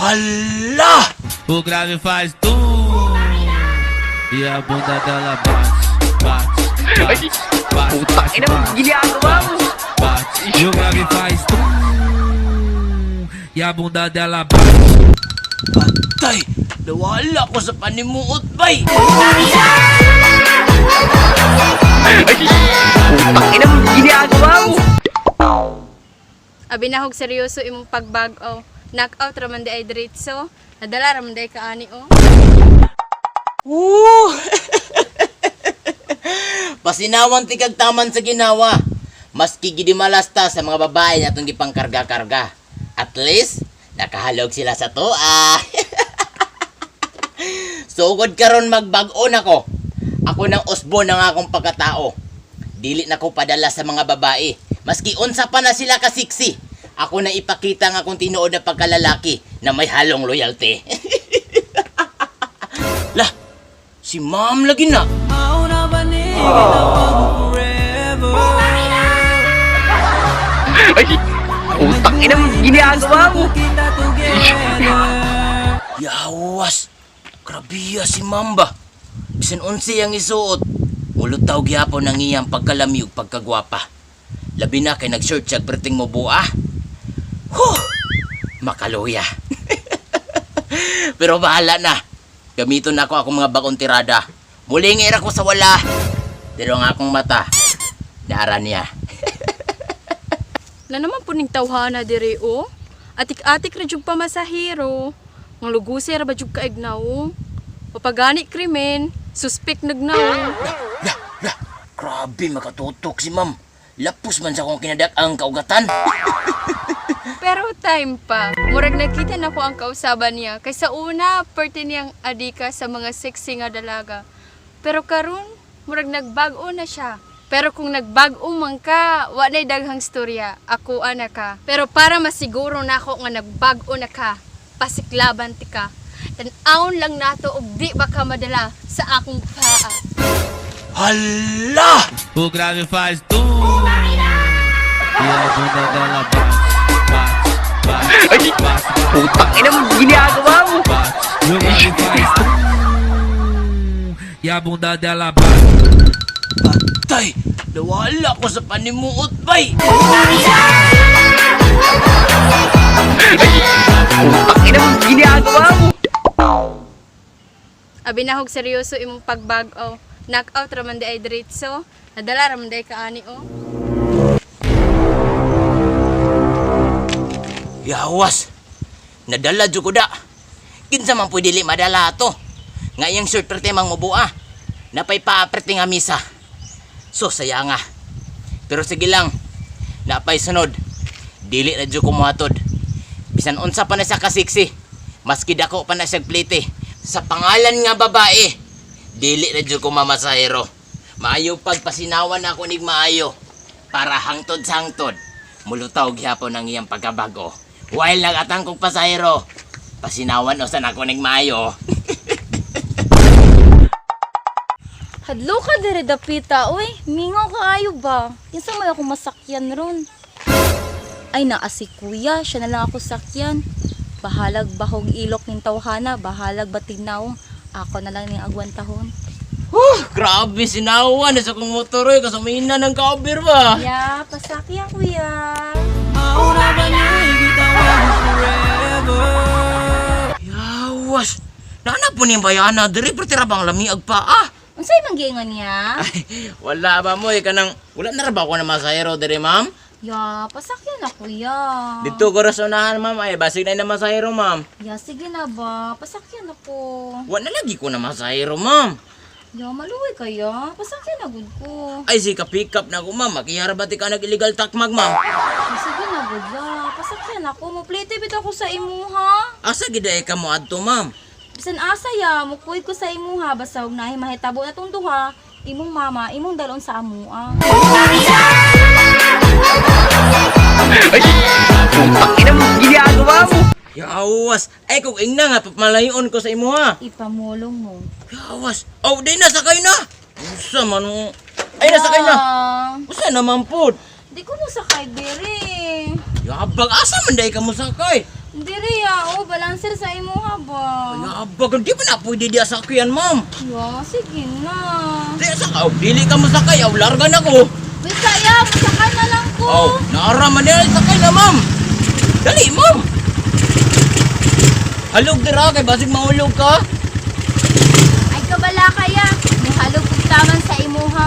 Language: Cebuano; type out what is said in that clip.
Hala! O grave faz tum e a bunda dela bate, bate, bate, bate, Putang bate, ina mo, bate, ginagawa mo. Bate. E o grave faz tum e a bunda dela bate. Patay! Nawala ko sa panimuot, bay! Putang ina mo, ginagawa mo. Abi na hog seryoso imong pagbag-o. Knockout ra man di ay diretso. Nadala ra man di ay kaani oh. Woo! Pasinawan tikag taman sa ginawa. Maski gidimalasta sa mga babae na itong gipangkarga-karga. At least, nakahalog sila sa toa. Sugod karon magbag-o nako. Ako nang usbo ng akong pagkatao. Dili na ko padala sa mga babae. Maski unsa pa na sila kasiksi. Ako na ipakita nga akong tinuod na pagkalalaki na may halong loyalty. Lah, si ma'am lagi na. Ay, putang ina mo, ginagawa mo. Yawas! Grabiya si Mamba. Bisan unsi ang isuot. Mulutaw gyapon ang iyang pagkalami ug pagkagwapa. Labi na kay nag-shirt siya perting mo buah. Huh! Makaluya. Pero bahala na. Gamiton na ako akong mga bagong tirada. Muling era ko sa wala. Pero ang akong mata, naara niya. Na naman puning tawhana diri oh. Atik-atik ra jud pamasahero. Ang lugusay ra ba jud kaignaw. Papagani krimen, suspect nagnaw. Lah, lah, grabe makatutok si ma'am. Lapos man sa akong kinadak ang kaugatan. Pero time pa, murag nakita na ko ang kausaban niya. Kaysa una, parte niyang adika sa mga sexy nga dalaga. Pero karon, murag nagbag-o na siya. Pero kung nagbag-o man ka, wa na'y daghang storya. Ako ana ka. Pero para masiguro nako nga nagbag-o na ka, pasiklaban ti ka. Tan-awon lang nato og di ba ka madala sa akong paa. Hala! O grave faz tum e a bunda dela bate, bate, bate, Ay, bate, putang ina mo, ginagawa mo. Bate. E o grave faz tum e a bunda dela bate. Patay! Nawala ko sa panimuot, bay! Putang ina mo, ginagawa mo. Abi na hog seryoso imong pagbag-o. Knockout ra man di ay diretso. Nadala ra man di ay kaani oh. Yawas! Nadala jud ko da. Kinsa man pwede dili madala ato. Nga iyang shirt prete mang mubua. Napay pa-prete nga misa. So saya nga. Pero sige lang. Napay sunod. Dili na jud ko mohatod. Bisan unsa pa na siya kasiksi. Maski dako pa na siya plite. Sa pangalan nga babae, dili na jud ko mamasahero. Maayo pagpasinawan ako nig maayo para hangtod sa hangtod mulutaw gihapon ang iyang pagkabago. While nagatang kong pasahero, pasinawan o san ako nig maayo. Hadlo ka dire dapita, oy. Mingaw ka ayo ba? Kinsa may ako masakyan ron? Ay naa si kuya, siya na lang ako sakyan. Bahalag bahog ilok ning tawhana, bahalag batignaw. Ako na lang ning agwantahon. Huh, grabe sinawan na sa kong motor oy kasumina ng cover ba. Ya, pasakyan kuya. Yawas. Nana po ni bayana diri pero tira bang lamiag pa ah. Unsay man giingon niya? Ay, wala ba mo eh kanang wala na ra ba ako na masahero diri, ma'am? Ya, pasakyan na kuya. Dito ko ra sa unahan, ma'am, ay basig na na masahero, ma'am. Ya, sige na ba? Pasakyan ako. Wala na lagi ko na masahero, ma'am. Ya, maluwi kaya. Pasakyan na gud ko. Ay si ka pick up na ako, ma'am. Makihara ba ti ka nag illegal takmag, ma'am? Ya, sige na gud ya. Pasakyan ako. Moplite bitaw ko sa imuha. Asa gid ay ka mo adto, ma'am? Bisan asa ya, mukuy ko sa imuha basta og nahi mahitabo na tong duha, imong mama, imong dalon sa amua. Ay, putang ina mo, ginagawa mo. Yawas. Ay kung ingna nga papalayon ko sa imuha. Ipamulong mo. Yawas. Oh, di na sakay na. Usa man mo. Ay nasakay na. Ah, Usa naman pud. Di ko mo sakay diri. Yabag asa man day ka mo sakay. Diri ya, oh, balance sir sa imuha ba? Ay, abag, di ba na pwede diya sakyan, ma'am? Ya, sige na. Di sa ka, dili ka masakay, aw larga na ko. Wait, kaya, masakay na lang ko. Oh, naara man niya, sakay na, ma'am. Dali, ma'am. Halog dira kay basig mahulog ka. Ay, kabala kaya. Muhalog kog taman sa imuha.